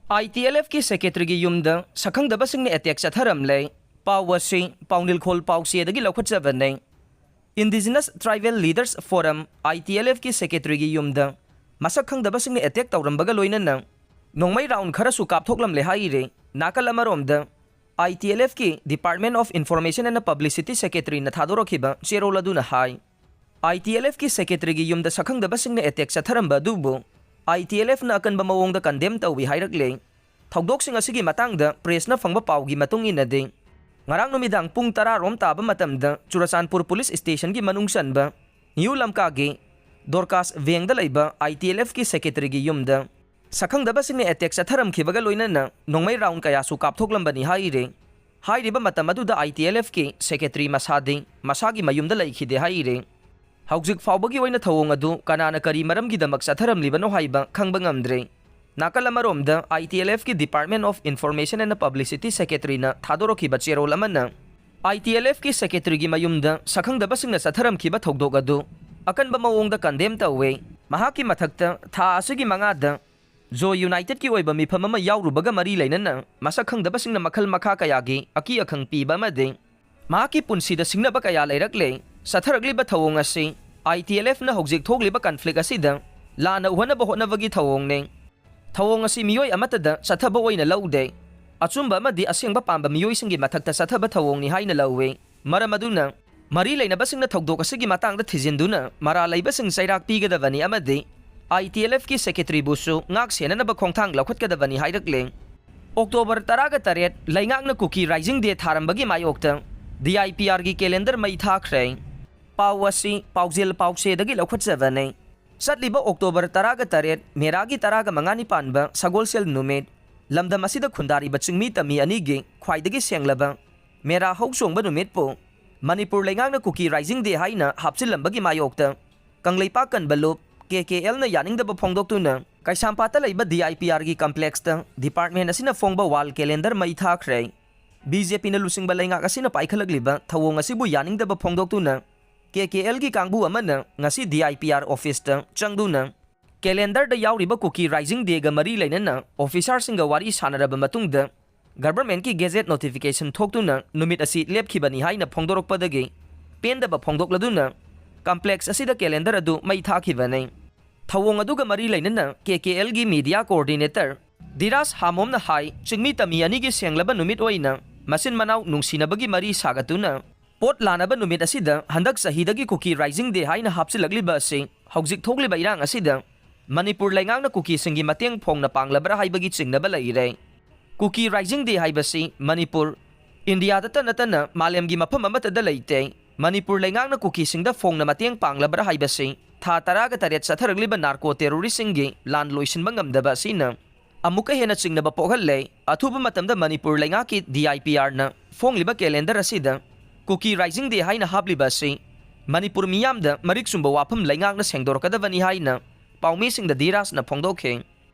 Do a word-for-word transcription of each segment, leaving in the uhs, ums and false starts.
ITLFꯀꯤ secretaryꯒꯤ ꯌꯨꯝꯗ ꯁꯛꯈꯪꯗꯕꯁꯤꯡꯅ attack ꯆꯠꯊꯔꯝꯂꯦ꯫ ꯄꯥꯎ ꯑꯁꯤ ꯄꯥꯎꯅꯤꯜꯈꯣꯜ ꯄꯥꯎꯆꯦꯗꯒꯤ ꯂꯧꯈꯠꯆꯕꯅꯦ꯫ Indigenous Tribal Leaders Forum, ITLFꯀꯤ secretaryꯒꯤ ꯌꯨꯝꯗ ꯃꯁꯛ ꯈꯪꯗꯕꯁꯤꯡꯅ attack ꯇꯧꯔꯝꯕꯒ ꯂꯣꯏꯅꯅ ꯅꯣꯡꯃꯩ round ꯈꯔꯁꯨ ꯀꯥꯞꯊꯣꯛꯂꯝꯂꯦ ꯍꯥꯏꯔꯤ꯫ ꯅꯥꯀꯜ ꯑꯃꯔꯣꯝꯗ, ITLFꯀꯤ Department of Information and Publicity secretaryꯅ ꯊꯥꯗꯣꯔꯛꯈꯤꯕ ꯆꯦꯔꯣꯜ ꯑꯗꯨꯅ ꯍꯥꯏ, ITLFꯀꯤ secretaryꯒꯤ ꯌꯨꯝꯗ ꯁꯛꯈꯪꯗꯕꯁꯤꯡꯅ attack ꯆꯠꯊꯔꯝꯕ ꯑꯗꯨꯕꯨ ITLFꯅ ꯑꯀꯟꯕ ꯃꯑꯣꯡꯗ condemn ꯇꯧꯏ ꯍꯥꯏꯔꯛꯂꯦ꯫ ꯊꯧꯗꯣꯛꯁꯤꯡ ꯑꯁꯤꯒꯤ ꯃꯇꯥꯡꯗ pressꯅ ꯐꯪꯕ ꯄꯥꯎꯒꯤ ꯃꯇꯨꯡ ꯏꯟꯅꯗꯤ, ꯉꯔꯥꯡ ꯅꯨꯃꯤꯗꯥꯡ ꯄꯨꯡ ꯇꯔꯥ ꯔꯣꯝ ꯇꯥꯕ ꯃꯇꯝꯗ ꯆꯨꯔꯆꯥꯟꯄꯨꯔ police stationꯒꯤ ꯃꯅꯨꯡ ꯆꯟꯕ ꯅ꯭ꯌꯨ ꯂꯝꯀꯥꯒꯤ ꯗꯣꯔꯀꯥꯁ ꯚꯦꯡꯗ ꯂꯩꯕ ITLFꯀꯤ secretaryꯒꯤ ꯌꯨꯝꯗ ꯁꯛꯈꯪꯗꯕꯁꯤꯡꯅ attack ꯆꯠꯊꯔꯝꯈꯤꯕꯒ ꯂꯣꯏꯅꯅ ꯅꯣꯡꯃꯩ round ꯀꯌꯥꯁꯨ ꯀꯥꯞꯊꯣꯛꯂꯝꯕꯅꯤ ꯍꯥꯏꯔꯤ꯫ ꯍꯥꯏꯔꯤꯕ ꯃꯇꯝ ꯑꯗꯨꯗ ITLFꯀꯤ secretary ꯃꯁꯥꯗꯤ ꯃꯁꯥꯒꯤ ꯃꯌꯨꯝꯗ ꯂꯩꯈꯤꯗꯦ ꯍꯥꯏꯔꯤ꯫ ꯍꯧꯖꯤꯛ ꯐꯥꯎꯕꯒꯤ ꯑꯣꯏꯅ ꯊꯧꯑꯣꯡ ꯑꯗꯨ ꯀꯅꯥꯅ ꯀꯔꯤ ꯃꯔꯝꯒꯤꯗꯃꯛ ꯆꯠꯊꯔꯝꯂꯤꯕꯅꯣ ꯍꯥꯏꯕ ꯈꯪꯕ ꯉꯝꯗ꯭ꯔꯤ꯫ ꯅꯥꯀꯜ ꯑꯃꯔꯣꯝꯗ, ITLFꯀꯤ Department of Information and Publicity secretaryꯅ ꯊꯥꯗꯣꯔꯛꯈꯤꯕ ꯆꯦꯔꯣꯜ ꯑꯃꯅ, ITLFꯀꯤ secretaryꯒꯤ ꯃꯌꯨꯝꯗ ꯁꯛꯈꯪꯗꯕꯁꯤꯡꯅ ꯆꯠꯊꯔꯝꯈꯤꯕ ꯊꯧꯗꯣꯛ ꯑꯗꯨ ꯑꯀꯟꯕ ꯃꯑꯣꯡꯗ condemn ꯇꯧꯋꯦ꯫ ꯃꯍꯥꯛꯀꯤ ꯃꯊꯛꯇ, ꯊꯥ ꯑꯁꯤꯒꯤ ꯃꯉꯥꯗ ꯖꯣ ꯌꯨꯅꯥꯏꯇꯦꯗꯀꯤ ꯑꯣꯏꯕ ꯃꯤꯐꯝ ꯑꯃ ꯌꯥꯎꯔꯨꯕꯒ ꯃꯔꯤ ꯂꯩꯅꯅ ꯃꯁꯛ ꯈꯪꯗꯕꯁꯤꯡꯅ ꯃꯈꯜ ꯃꯈꯥ ꯀꯌꯥꯒꯤ ꯑꯀꯤ ꯑꯈꯪ ꯄꯤꯕ ꯑꯃꯗꯤ ꯃꯍꯥꯛꯀꯤ ꯄꯨꯟꯁꯤꯗ ꯁꯤꯡꯅꯕ ꯀꯌꯥ ꯂꯩꯔꯛꯂꯦ꯫ ꯆꯠꯊꯔꯛꯂꯤꯕ ꯊꯧꯑꯣꯡ ꯑꯁꯤ ITLFꯅ ꯍꯧꯖꯤꯛ ꯊꯣꯛꯂꯤꯕ conflict ꯑꯁꯤꯗ ꯂꯥꯟꯅ ꯎꯍꯟꯅꯕ ꯍꯣꯠꯅꯕꯒꯤ ꯊꯧꯑꯣꯡꯅꯤ꯫ ꯊꯧꯑꯣꯡ ꯑꯁꯤ ꯃꯤꯑꯣꯏ ꯑꯃꯠꯇꯗ ꯆꯠꯊꯕ ꯑꯣꯏꯅ ꯂꯧꯗꯦ꯫ ꯑꯆꯨꯝꯕ ꯑꯃꯗꯤ ꯑꯁꯦꯡꯕ ꯄꯥꯝꯕ ꯃꯤꯑꯣꯏꯁꯤꯡꯒꯤ ꯃꯊꯛꯇ ꯆꯠꯊꯕ ꯊꯧꯑꯣꯡꯅꯤ ꯍꯥꯏꯅ ꯂꯧꯏ꯫ ꯃꯔꯝ ꯑꯗꯨꯅ, ꯃꯔꯤ ꯂꯩꯅꯕꯁꯤꯡꯅ ꯊꯧꯗꯣꯛ ꯑꯁꯤꯒꯤ ꯃꯇꯥꯡꯗ ꯊꯤꯖꯤꯟꯗꯨꯅ ꯃꯔꯥꯜ ꯂꯩꯕꯁꯤꯡ ꯆꯩꯔꯥꯛ ꯄꯤꯒꯗꯕꯅꯤ ꯑꯃꯗꯤ ITLFꯀꯤ secretaryꯕꯨꯁꯨ ꯉꯥꯛ ꯁꯦꯟꯅꯅꯕ ꯈꯣꯡꯊꯥꯡ ꯂꯧꯈꯠꯀꯗꯕꯅꯤ ꯍꯥꯏꯔꯛꯂꯦ꯫ October ꯇꯔꯥꯒ ꯇꯔꯦꯠ ꯂꯩꯉꯥꯛꯅ ꯀꯨꯀꯤ Rising Day ꯊꯥꯔꯝꯕꯒꯤ ꯃꯥꯌꯣꯛꯇ DIPRꯒꯤ calendar ꯃꯩ ꯊꯥꯈ꯭ꯔꯦ꯫ ꯄꯥꯎ ꯑꯁꯤ ꯄꯥꯎꯖꯦꯜ ꯄꯥꯎꯆꯦꯗꯒꯤ ꯂꯧꯈꯠꯆꯕꯅꯤ꯫ ꯆꯠꯂꯤꯕ October ꯇꯔꯥꯒ ꯇꯔꯦꯠ, ꯃꯦꯔꯥꯒꯤ ꯇꯔꯥꯒ ꯃꯉꯥꯅꯤ ꯄꯥꯟꯕ ꯁꯒꯣꯜꯁꯦꯜ ꯅꯨꯃꯤꯠ, ꯂꯝꯗꯝ ꯑꯁꯤꯗ ꯈꯨꯟꯗꯥꯔꯤꯕ ꯆꯤꯡꯃꯤ ꯇꯝꯃꯤ ꯑꯅꯤꯒꯤ ꯈ꯭ꯋꯥꯏꯗꯒꯤ ꯁꯦꯡꯂꯕ ꯃꯦꯔꯥ ꯍꯧ ꯆꯣꯡꯕ ꯅꯨꯃꯤꯠꯄꯨ ꯃꯅꯤꯄꯨꯔ ꯂꯩꯉꯥꯛꯅ ꯀꯨꯀꯤ Rising Day ꯍꯥꯏꯅ ꯍꯥꯞꯆꯤꯜꯂꯝꯕꯒꯤ ꯃꯥꯌꯣꯛꯇ ꯀꯪꯂꯩꯄꯥꯛ ꯀꯟꯕ ꯂꯨꯞ, KKLꯅ ꯌꯥꯅꯤꯡꯗꯕ ꯐꯣꯡꯗꯣꯛꯇꯨꯅ ꯀꯩꯁꯥꯝꯄꯥꯠꯇ ꯂꯩꯕ DIPRꯒꯤ complexꯇ department ꯑꯁꯤꯅ ꯐꯣꯡꯕ wall calendar ꯃꯩ ꯊꯥꯈ꯭ꯔꯦ꯫ BJPꯅ ꯂꯨꯆꯤꯡꯕ ꯂꯩꯉꯥꯛ ꯑꯁꯤꯅ ꯄꯥꯏꯈꯠꯂꯛꯂꯤꯕ ꯊꯧꯑꯣꯡ ꯑꯁꯤꯕꯨ ꯌꯥꯅꯤꯡꯗꯕ ꯐꯣꯡꯗꯣꯛꯇꯨꯅ KKLꯒꯤ ꯀꯥꯡꯕꯨ ꯑꯃꯅ ꯉꯁꯤ DIPR officeꯇ ꯆꯪꯗꯨꯅ Calendar ꯗ ꯌꯥꯎꯔꯤꯕ ꯀꯨꯀꯤ Rising Day ꯒ ꯃꯔꯤ ꯂꯩꯅꯅ officer ꯁꯤꯡꯒ ꯋꯥꯔꯤ ꯁꯥꯟꯅꯔꯕ ꯃꯇꯨꯡꯗ, government ꯀꯤ gazette notification ꯊꯣꯛꯇꯨꯅ ꯅꯨꯃꯤꯠ ꯑꯁꯤ ꯂꯦꯞꯈꯤꯕꯅꯤ ꯍꯥꯏꯅ ꯐꯣꯡꯗꯣꯔꯛꯄꯗꯒꯤ ꯄꯦꯟꯗꯕ ꯐꯣꯡꯗꯣꯛꯂꯗꯨꯅ complex ꯑꯁꯤꯗ calendar ꯑꯗꯨ ꯃꯩ ꯊꯥꯈꯤꯕꯅꯤ꯫ ꯊꯧꯑꯣꯡ ꯑꯗꯨꯒ ꯃꯔꯤ ꯂꯩꯅꯅ K K L ꯒꯤ media coordinator ꯙꯤꯔꯥꯖ ꯍꯥꯃꯣꯝꯅ ꯍꯥꯏ, ꯆꯤꯡꯃꯤ ꯇꯝꯃꯤ ꯑꯅꯤꯒꯤ ꯁꯦꯡꯂꯕ ꯅꯨꯃꯤꯠ ꯑꯣꯏꯅ ꯃꯆꯤꯟ ꯃꯅꯥꯎ ꯅꯨꯡꯁꯤꯅꯕꯒꯤ ꯃꯔꯤ ꯁꯥꯒꯠꯇꯨꯅ ꯄꯣꯠ ꯂꯥꯟꯅꯕ ꯅꯨꯃꯤꯠ ꯑꯁꯤꯗ ꯍꯟꯗꯛ ꯆꯍꯤꯗꯒꯤ ꯀꯨꯀꯤ Rising Day ꯍꯥꯏꯅ ꯍꯥꯞꯆꯤꯜꯂꯛꯂꯤꯕ ꯑꯁꯤ ꯍꯧꯖꯤꯛ ꯊꯣꯛꯂꯤꯕ ꯏꯔꯥꯡ ꯑꯁꯤꯗ ꯃꯅꯤꯄꯨꯔ ꯂꯩꯉꯥꯛꯅ ꯀꯨꯀꯤꯁꯤꯡꯒꯤ ꯃꯇꯦꯡ ꯐꯣꯡꯅ ꯄꯥꯡꯂꯕ꯭ꯔꯥ ꯍꯥꯏꯕꯒꯤ ꯆꯤꯡꯅꯕ ꯂꯩꯔꯦ꯫ ꯀꯨꯀꯤ Rising Day ꯍꯥꯏꯕꯁꯤ ꯃꯅꯤꯄꯨꯔ, ꯏꯟꯗꯤꯌꯥꯗꯇ ꯅꯠꯇꯅ ꯃꯥꯂꯦꯝꯒꯤ ꯃꯐꯝ ꯑꯃꯠꯇꯗ ꯂꯩꯇꯦ꯫ ꯃꯅꯤꯄꯨꯔ ꯂꯩꯉꯥꯛꯅ ꯀꯨꯀꯤꯁꯤꯡꯗ ꯐꯣꯡꯅ ꯃꯇꯦꯡ ꯄꯥꯡꯂꯕ꯭ꯔꯥ ꯍꯥꯏꯕꯁꯤ ꯊꯥ ꯇꯔꯥꯒ ꯇꯔꯦꯠ ꯆꯠꯊꯔꯛꯂꯤꯕ narco terrorist ꯁꯤꯡꯒꯤ ꯂꯥꯟ ꯂꯣꯏꯁꯤꯟꯕ ꯉꯝꯗꯕ ꯑꯁꯤꯅ ꯑꯃꯨꯛꯀ ꯍꯦꯟꯅ ꯆꯤꯡꯅꯕ ꯄꯣꯛꯍꯜꯂꯦ꯫ ꯑꯊꯨꯕ ꯃꯇꯝꯗ ꯃꯅꯤꯄꯨꯔ ꯂꯩꯉꯥꯛꯀꯤ D I P R ꯅ ꯐꯣꯡꯂꯤꯕ calendar ꯑꯁꯤꯗ ꯀꯨꯀꯤ Rising Day ꯍꯥꯏꯅ ꯍꯥꯞꯂꯤꯕ ꯑꯁꯤ ꯃꯅꯤꯄꯨꯔ ꯃꯤꯌꯥꯝꯗ ꯃꯔꯤꯛ ꯆꯨꯝꯕ ꯋꯥꯐꯝ ꯂꯩꯉꯥꯛꯅ ꯁꯦꯡꯗꯣꯔꯛꯀꯗꯕꯅꯤ ꯍꯥꯏꯅ ꯄꯥꯎꯃꯤꯁꯤꯡꯗ ꯙꯤꯔꯥꯖꯅ ꯐꯣꯡꯗꯣꯛꯈꯤ꯫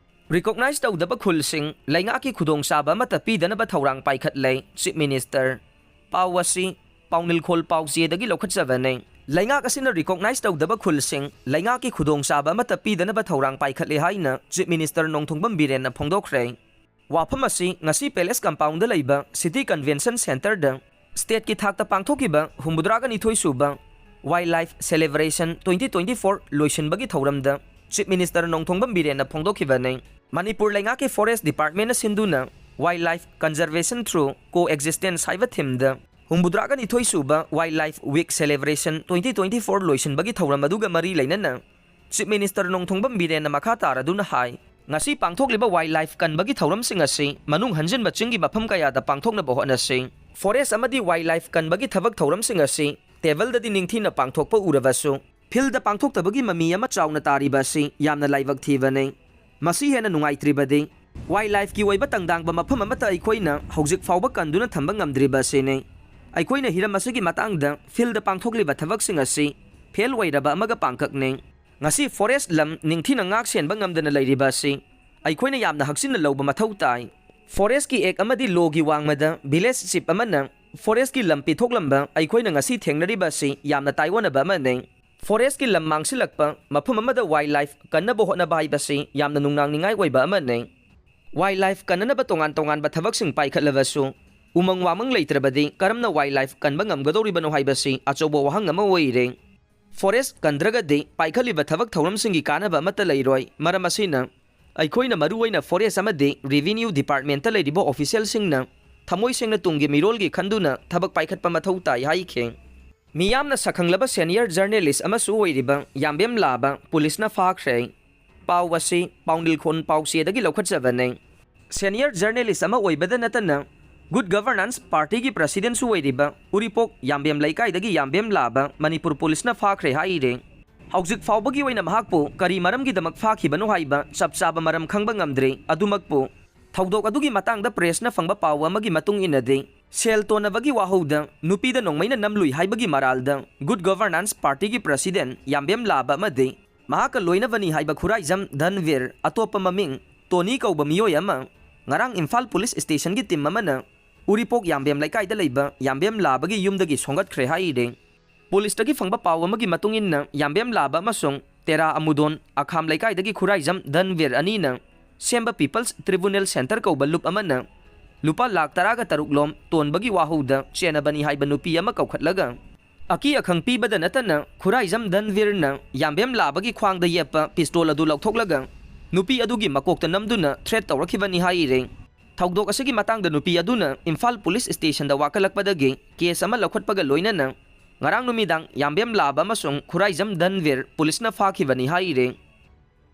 Recognize ꯇꯧꯗꯕ ꯈꯨꯜꯁꯤꯡ ꯂꯩꯉꯥꯛꯀꯤ ꯈꯨꯗꯣꯡꯆꯥꯕ ꯑꯃꯠꯇ ꯄꯤꯗꯅꯕ ꯊꯧꯔꯥꯡ ꯄꯥꯏꯈꯠꯂꯦ, Chief Minister꯫ ꯄꯥꯎ ꯑꯁꯤ ꯄꯥꯎꯅꯤꯜꯈꯣꯜ ꯄꯥꯎꯆꯦꯗꯒꯤ ꯂꯧꯈꯠꯆꯕꯅꯤ꯫ ꯂꯩꯉꯥꯛ ꯑꯁꯤꯅ recognize ꯇꯧꯗꯕ ꯈꯨꯜꯁꯤꯡ ꯂꯩꯉꯥꯛꯀꯤ ꯈꯨꯗꯣꯡꯆꯥꯕ ꯑꯃꯠꯇ ꯄꯤꯗꯅꯕ ꯊꯧꯔꯥꯡ ꯄꯥꯏꯈꯠꯂꯦ ꯍꯥꯏꯅ Chief Minister ꯅꯣꯡꯊꯣꯡꯕꯝ ꯕꯤꯔꯦꯟꯅ ꯐꯣꯡꯗꯣꯛꯈ꯭ꯔꯦ꯫ ꯋꯥꯐꯝ ꯑꯁꯤ ꯉꯁꯤ Palace Compound ꯗ ꯂꯩꯕ City Convention Centre ꯗ state ꯀꯤ ꯊꯥꯛꯇ ꯄꯥꯡꯊꯣꯛꯈꯤꯕ ꯍꯨꯝꯐꯨꯇꯔꯥꯒ ꯅꯤꯊꯣꯏ ꯁꯨꯕ Wildlife Celebration twenty twenty-four ꯂꯣꯏꯁꯤꯟꯕꯒꯤ ꯊꯧꯔꯝꯗ Chief Minister ꯅꯣꯡꯊꯣꯡꯕꯝ ꯕꯤꯔꯦꯟꯅ ꯐꯣꯡꯗꯣꯛꯈꯤꯕꯅꯤ꯫ ꯃꯅꯤꯄꯨꯔ ꯂꯩꯉꯥꯛꯀꯤ Forest Department ꯅ ꯁꯤꯟꯗꯨꯅ Wildlife Conservation Through Coexistence ꯍꯥꯏꯕ theme ꯗ ꯍꯨꯝꯐꯨꯇꯔꯥꯒ ꯅꯤꯊꯣꯏ ꯁꯨꯕ Wildlife Week Celebration twenty twenty-four ꯂꯣꯏꯁꯤꯟꯕꯒꯤ ꯊꯧꯔꯝ ꯑꯗꯨꯒ ꯃꯔꯤ ꯂꯩꯅꯅ Chief Minister ꯅꯣꯡꯊꯣꯡꯕꯝ ꯕꯤꯔꯦꯟꯅ ꯃꯈꯥ ꯇꯥꯔꯗꯨꯅ ꯍꯥꯏ, ꯉꯁꯤ ꯄꯥꯡꯊꯣꯛꯂꯤꯕ wildlife ꯀꯟꯕꯒꯤ ꯊꯧꯔꯝꯁꯤꯡ ꯑꯁꯤ ꯃꯅꯨꯡ ꯍꯟꯖꯤꯟꯕ ꯆꯤꯡꯒꯤ ꯃꯐꯝ ꯀꯌꯥꯗ ꯄꯥꯡꯊꯣꯛꯅꯕ ꯍꯣꯠꯅꯁꯤ꯫ Forest ꯑꯃꯗꯤ wildlife ꯀꯟꯕꯒꯤ ꯊꯕꯛ ꯊꯧꯔꯝꯁꯤꯡ ꯑꯁꯤ table ꯗꯗꯤ ꯅꯤꯡꯊꯤꯅ ꯄꯥꯡꯊꯣꯛꯄ ꯎꯔꯕꯁꯨ, field ꯗ ꯄꯥꯡꯊꯣꯛꯇꯕꯒꯤ ꯃꯃꯤ ꯑꯃ ꯆꯥꯎꯅ ꯇꯥꯔꯤꯕ ꯑꯁꯤ ꯌꯥꯝꯅ ꯂꯥꯏꯕꯛ ꯊꯤꯕꯅꯤ꯫ ꯃꯁꯤ ꯍꯦꯟꯅ ꯅꯨꯡꯉꯥꯏꯇ꯭ꯔꯤꯕꯗꯤ, wildlife ꯀꯤ ꯑꯣꯏꯕ ꯇꯪꯗꯥꯡꯕ ꯃꯐꯝ ꯑꯃꯠꯇ ꯑꯩꯈꯣꯏꯅ ꯍꯧꯖꯤꯛ ꯐꯥꯎꯕ ꯀꯟꯗꯨꯅ ꯊꯝꯕ ꯉꯝꯗ꯭ꯔꯤꯕ ꯑꯁꯤꯅꯤ꯫ ꯑꯩꯈꯣꯏꯅ ꯍꯤꯔꯝ ꯑꯁꯤꯒꯤ ꯃꯇꯥꯡꯗ field ꯗ ꯄꯥꯡꯊꯣꯛꯂꯤꯕ ꯊꯕꯛꯁꯤꯡ ꯑꯁꯤ fail ꯑꯣꯏꯔꯕ ꯑꯃꯒ ꯄꯥꯡꯀꯛꯅꯤ꯫ ꯉꯁꯤ forest ꯂꯝ ꯅꯤꯡꯊꯤꯅ ꯉꯥꯛ ꯁꯦꯟꯕ ꯉꯝꯗꯅ ꯂꯩꯔꯤꯕ ꯑꯁꯤ ꯑꯩꯈꯣꯏꯅ ꯌꯥꯝꯅ ꯍꯛꯆꯤꯟꯅ ꯂꯧꯕ ꯃꯊꯧ ꯇꯥꯏ꯫ Forest ꯀꯤ act ꯑꯃꯗꯤ law ꯒꯤ ꯋꯥꯡꯃꯗ village chief ꯑꯃꯅ forest ꯀꯤ ꯂꯝ ꯄꯤꯊꯣꯛꯂꯝꯕ ꯑꯩꯈꯣꯏꯅ ꯉꯁꯤ ꯊꯦꯡꯅꯔꯤꯕ ꯑꯁꯤ ꯌꯥꯝꯅ ꯇꯥꯏꯑꯣꯟꯅꯕ ꯑꯃꯅꯤ꯫ Forestꯀꯤ ꯂꯝ ꯃꯥꯡꯁꯤꯜꯂꯛꯄ ꯃꯐꯝ ꯑꯃꯗ wild life ꯀꯟꯅꯕ ꯍꯣꯠꯅꯕ ꯍꯥꯏꯕꯁꯤ ꯌꯥꯝꯅ ꯅꯨꯡꯅꯥꯡꯅꯤꯡꯉꯥꯏ ꯑꯣꯏꯕ ꯑꯃꯅꯤ꯫ Wild life ꯀꯟꯅꯅꯕ ꯇꯣꯉꯥꯟ ꯇꯣꯉꯥꯟꯕ ꯊꯕꯛꯁꯤꯡ ꯄꯥꯏꯈꯠꯂꯕꯁꯨ, ꯎꯃꯪ ꯋꯥꯃꯪ ꯂꯩꯇ꯭ꯔꯕꯗꯤ ꯀꯔꯝꯅ wild life ꯀꯟꯕ ꯉꯝꯒꯗꯧꯔꯤꯕꯅꯣ ꯍꯥꯏꯕꯁꯤ ꯑꯆꯧꯕ ꯋꯥꯍꯪ ꯑꯃ ꯑꯣꯏꯔꯦ꯫ Forest ꯀꯟꯗ꯭ꯔꯒꯗꯤ ꯄꯥꯏꯈꯠꯂꯤꯕ ꯊꯕꯛ ꯊꯧꯔꯝꯁꯤꯡꯒꯤ ꯀꯥꯟꯅꯕ ꯑꯃꯠꯇ ꯂꯩꯔꯣꯏ꯫ ꯃꯔꯝ ꯑꯁꯤꯅ, ꯑꯩꯈꯣꯏꯅ ꯃꯔꯨꯑꯣꯏꯅ forest ꯑꯃꯗꯤ revenue departmentꯇ ꯂꯩꯔꯤꯕ officialꯁꯤꯡꯅ ꯊꯃꯣꯏ ꯁꯦꯡꯅ ꯇꯨꯡꯒꯤ ꯃꯤꯔꯣꯜꯒꯤ ꯈꯟꯗꯨꯅ ꯊꯕꯛ ꯄꯥꯏꯈꯠꯄ ꯃꯊꯧ ꯇꯥꯏ ꯍꯥꯏꯈꯤ꯫ ꯃꯤꯌꯥꯝꯅ ꯁꯛꯈꯪꯂꯕ senior journalist ꯑꯃꯁꯨ ꯑꯣꯏꯔꯤꯕ ꯌꯥꯝꯕꯦꯝ ꯂꯥꯕ ꯄꯨꯂꯤꯁꯅ ꯐꯥꯈ꯭ꯔꯦ꯫ ꯄꯥꯎ ꯑꯁꯤ ꯄꯥꯎꯅꯤꯜꯈꯣꯟ ꯄꯥꯎꯆꯦꯗꯒꯤ ꯂꯧꯈꯠꯆꯕꯅꯤ꯫ Senior journalist ꯑꯃ ꯑꯣꯏꯕꯗ ꯅꯠꯇꯅ, Good Governance Partyꯒꯤ presidentꯁꯨ ꯑꯣꯏꯔꯤꯕ ꯎꯔꯤꯄꯣꯛ ꯌꯥꯝꯕꯦꯝ ꯂꯩꯀꯥꯏꯗꯒꯤ ꯌꯥꯝꯕꯦꯝ ꯂꯥꯕ ꯃꯅꯤꯄꯨꯔ ꯄꯨꯂꯤꯁꯅ ꯐꯥꯈ꯭ꯔꯦ ꯍꯥꯏꯔꯦ꯫ ꯍꯧꯖꯤꯛ ꯐꯥꯎꯕꯒꯤ ꯑꯣꯏꯅ ꯃꯍꯥꯛꯄꯨ ꯀꯔꯤ ꯃꯔꯝꯒꯤꯗꯃꯛ ꯐꯥꯈꯤꯕꯅꯣ ꯍꯥꯏꯕ ꯆꯞ ꯆꯥꯕ ꯃꯔꯝ ꯈꯪꯕ ꯉꯝꯗ꯭ꯔꯤ꯫ ꯑꯗꯨꯃꯛꯄꯨ, ꯊꯧꯗꯣꯛ ꯑꯗꯨꯒꯤ ꯃꯇꯥꯡꯗ pressꯅ ꯐꯪꯕ ꯄꯥꯎ ꯑꯃꯒꯤ ꯃꯇꯨꯡ ꯏꯟꯅꯗꯤ, ꯁꯦꯜ ꯇꯣꯟꯅꯕꯒꯤ ꯋꯥꯍꯧꯗ ꯅꯨꯄꯤꯗ ꯅꯣꯡꯃꯩꯅ ꯅꯝꯂꯨꯏ ꯍꯥꯏꯕꯒꯤ ꯃꯔꯥꯜꯗ Good Governance Partyꯒꯤ president ꯌꯥꯝꯕꯦꯝ ꯂꯥꯕ ꯑꯃꯗꯤ ꯃꯍꯥꯛꯀ ꯂꯣꯏꯅꯕꯅꯤ ꯍꯥꯏꯕ ꯈꯨꯔꯥꯏꯖꯝ ꯙꯟꯚꯤꯔ, ꯑꯇꯣꯞꯄ ꯃꯃꯤꯡ ꯇꯣꯅꯤ ꯀꯧꯕ ꯃꯤꯑꯣꯏ ꯑꯃ, ꯉꯔꯥꯡ ꯏꯝꯐꯥꯜ ꯄꯨꯂꯤꯁ stationꯒꯤ team ꯑꯃꯅ ꯎꯔꯤꯄꯣꯛ ꯌꯥꯝꯕꯦꯝ ꯂꯩꯀꯥꯏꯗ ꯂꯩꯕ ꯌꯥꯝꯕꯦꯝ ꯂꯥꯕꯒꯤ ꯌꯨꯝꯗꯒꯤ ꯁꯣꯡꯒꯠꯈ꯭ꯔꯦ ꯍꯥꯏꯔꯦ꯫ ꯄꯨꯂꯤꯁꯇꯒꯤ ꯐꯪꯕ ꯄꯥꯎ ꯑꯃꯒꯤ ꯃꯇꯨꯡ ꯏꯟꯅ, ꯌꯥꯝꯕꯦꯝ ꯂꯥꯕ ꯑꯃꯁꯨꯡ ꯇꯦꯔꯥ ꯑꯃꯨꯗꯣꯟ ꯑꯈꯥꯝ ꯂꯩꯀꯥꯏꯗꯒꯤ ꯈꯨꯔꯥꯏꯖꯝ ꯙꯟꯚꯤꯔ ꯑꯅꯤꯅ ꯁꯦꯝꯕ People's Tribunal Centre ꯀꯧꯕ ꯂꯨꯞ ꯑꯃꯅ ꯂꯨꯄꯥ ꯂꯥꯈ ꯇꯔꯥꯒ ꯇꯔꯨꯛ ꯂꯣꯝ ꯇꯣꯟꯕꯒꯤ ꯋꯥꯍꯧꯗ ꯆꯦꯟꯅꯕꯅꯤ ꯍꯥꯏꯕ ꯅꯨꯄꯤ ꯑꯃ ꯀꯧꯈꯠꯂꯒ, ꯑꯀꯤ ꯑꯈꯪ ꯄꯤꯕꯗ ꯅꯠꯇꯅ ꯈꯨꯔꯥꯏꯖꯝ ꯙꯟꯚꯤꯔꯅ ꯌꯥꯝꯕꯦꯝ ꯂꯥꯕꯒꯤ ꯈ꯭ꯋꯥꯡꯗ ꯌꯦꯞꯄ pistol ꯑꯗꯨ ꯂꯧꯊꯣꯛꯂꯒ ꯅꯨꯄꯤ ꯑꯗꯨꯒꯤ ꯃꯀꯣꯛꯇ ꯅꯝꯗꯨꯅ threat ꯇꯧꯔꯛꯈꯤꯕꯅꯤ ꯍꯥꯏꯔꯦ꯫ ꯊꯧꯗꯣꯛ ꯑꯁꯤꯒꯤ ꯃꯇꯥꯡꯗ ꯅꯨꯄꯤ ꯑꯗꯨꯅ ꯏꯝꯐꯥꯜ ꯄꯨꯂꯤꯁ stationꯗ ꯋꯥꯀꯠꯂꯛꯄꯗꯒꯤ case ꯑꯃ ꯂꯧꯈꯠꯄꯒ ꯂꯣꯏꯅꯅ ꯉꯔꯥꯡ ꯅꯨꯃꯤꯗꯥꯡ ꯌꯥꯝꯕꯦꯝ ꯂꯥꯕ ꯑꯃꯁꯨꯡ ꯈꯨꯔꯥꯏꯖꯝ ꯙꯟꯚꯤꯔ ꯄꯨꯂꯤꯁꯅ ꯐꯥꯈꯤꯕꯅꯤ ꯍꯥꯏꯔꯦ꯫